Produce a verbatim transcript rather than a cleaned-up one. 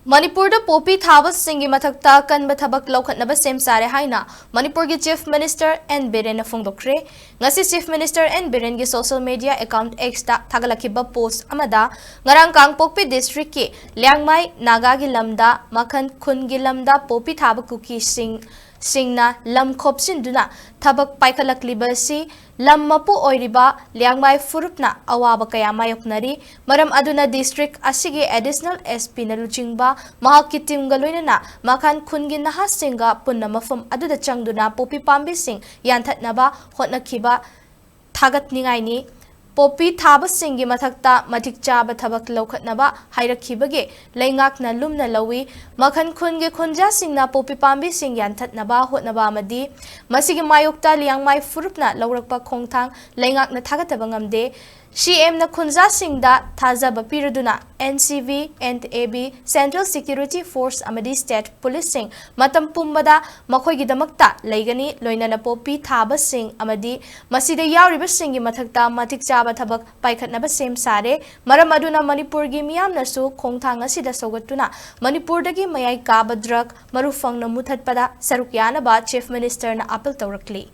ꯃꯅꯤꯄꯨꯔꯗ ꯄꯣꯄꯤ ꯊꯥꯕꯁꯤꯡꯒꯤ ꯃꯊꯛꯇ ꯑꯀꯟꯕ ꯊꯕꯛ ꯂꯧꯈꯠꯅꯕ ꯁꯦꯝ ꯁꯥꯔꯦ ꯍꯥꯏꯅ ꯃꯅꯤꯄꯨꯔꯒꯤ Chief Minister N ꯕꯤꯔꯦꯟꯅ ꯐꯣꯡꯗꯣꯛꯈ꯭ꯔꯦ꯫ ꯉꯁꯤ Chief Minister N ꯕꯤꯔꯦꯟꯒꯤ social media account X ꯇ ꯊꯥꯒꯠꯂꯛꯈꯤꯕ post ꯑꯃꯗ ꯉꯔꯥꯡ ꯀꯥꯡꯄꯣꯛꯄꯤ district ꯀꯤ ꯂꯤꯌꯥꯡꯃꯥꯏ ꯅꯥꯒꯥꯒꯤ ꯂꯝꯗ ꯃꯈꯟ ꯈꯨꯟꯒꯤ ꯂꯝꯗ ꯄꯣꯄꯤ ꯊꯥꯕ ꯀꯨꯀꯤꯁꯤꯡ ꯁꯤꯡꯅ ꯂꯝ ꯈꯣꯞꯆꯤꯟꯗꯨꯅ ꯊꯕꯛ ꯄꯥꯏꯈꯠꯂꯛꯂꯤꯕ ꯑꯁꯤ ꯂꯝ ꯃꯄꯨ ꯑꯣꯏꯔꯤꯕ ꯂꯤꯌꯥꯡꯃꯥꯏ ꯐꯨꯔꯨꯞꯅ ꯑꯋꯥꯕ ꯀꯌꯥ ꯃꯥꯌꯣꯛꯅꯔꯤ꯫ ꯃꯔꯝ ꯑꯗꯨꯅ district ꯑꯁꯤꯒꯤ Additional S P ꯅ ꯂꯨꯆꯤꯡꯕ ꯃꯍꯥꯛꯀꯤ team ꯒ ꯂꯣꯏꯅꯅ ꯃꯈꯥꯟ ꯈꯨꯟꯒꯤ ꯅꯍꯥꯁꯤꯡꯒ ꯄꯨꯟꯅ ꯃꯐꯝ ꯑꯗꯨꯗ ꯆꯪꯗꯨꯅ ꯄꯣꯄꯤ ꯄꯥꯝꯕꯤꯁꯤꯡ ꯌꯥꯟꯊꯠꯅꯕ ꯍꯣꯠꯅꯈꯤꯕ ꯊꯥꯒꯠꯅꯤꯡꯉꯥꯏꯅꯤ꯫ ꯄꯣꯄꯤ ꯊꯥꯕꯁꯤꯡꯒꯤ ꯃꯊꯛꯇ ꯃꯇꯤꯛ ꯆꯥꯕ ꯊꯕꯛ ꯂꯧꯈꯠꯅꯕ ꯍꯥꯏꯔꯛꯈꯤꯕꯒꯤ ꯂꯩꯉꯥꯛꯅ ꯂꯨꯝꯅ ꯂꯧꯏ꯫ ꯃꯈꯟ ꯈꯨꯟꯒꯤ ꯈꯨꯟꯖꯥꯁꯤꯡꯅ ꯄꯣꯄꯤ ꯄꯥꯝꯕꯤꯁꯤꯡ ꯌꯥꯟꯊꯠꯅꯕ ꯍꯣꯠꯅꯕ ꯑꯃꯗꯤ ꯃꯁꯤꯒꯤ ꯃꯥꯌꯣꯛꯇ ꯂꯤꯌꯥꯡꯃꯥꯏ ꯐꯨꯔꯨꯞꯅ ꯂꯧꯔꯛꯄ ꯈꯣꯡꯊꯥꯡ ꯂꯩꯉꯥꯛꯅ ꯊꯥꯒꯠꯇꯕ ꯉꯝꯗꯦ꯫ C M ꯅ ꯈꯨꯟꯖꯥꯁꯤꯡꯗ ꯊꯥꯖꯕ ꯄꯤꯔꯗꯨꯅ N C V, N A B, Central Security Force ꯑꯃꯗꯤ State Police ꯁꯤꯡ ꯃꯇꯝ ꯄꯨꯝꯕꯗ ꯃꯈꯣꯏꯒꯤꯗꯃꯛꯇ ꯂꯩꯒꯅꯤ, ꯂꯣꯏꯅꯅ ꯄꯣꯄꯤ ꯊꯥꯕꯁꯤꯡ ꯑꯃꯗꯤ ꯃꯁꯤꯗ ꯌꯥꯎꯔꯤꯕꯁꯤꯡꯒꯤ ꯃꯊꯛꯇ ꯃꯇꯤꯛ ꯆꯥꯕ ꯊꯕꯛ ꯄꯥꯏꯈꯠꯅꯕ ꯁꯦꯝ ꯁꯥꯔꯦ꯫ ꯃꯔꯝ ꯑꯗꯨꯅ ꯃꯅꯤꯄꯨꯔꯒꯤ ꯃꯤꯌꯥꯝꯅꯁꯨ ꯈꯣꯡꯊꯥꯡ ꯑꯁꯤꯗ ꯁꯧꯒꯠꯇꯨꯅ ꯃꯅꯤꯄꯨꯔꯗꯒꯤ ꯃꯌꯥꯏ ꯀꯥꯕ drug ꯃꯔꯨ ꯐꯪꯅ ꯃꯨꯊꯠꯄꯗ ꯁꯔꯨꯛ ꯌꯥꯅꯕ Chief Minister ꯅ appeal ꯇꯧꯔꯛꯂꯤ꯫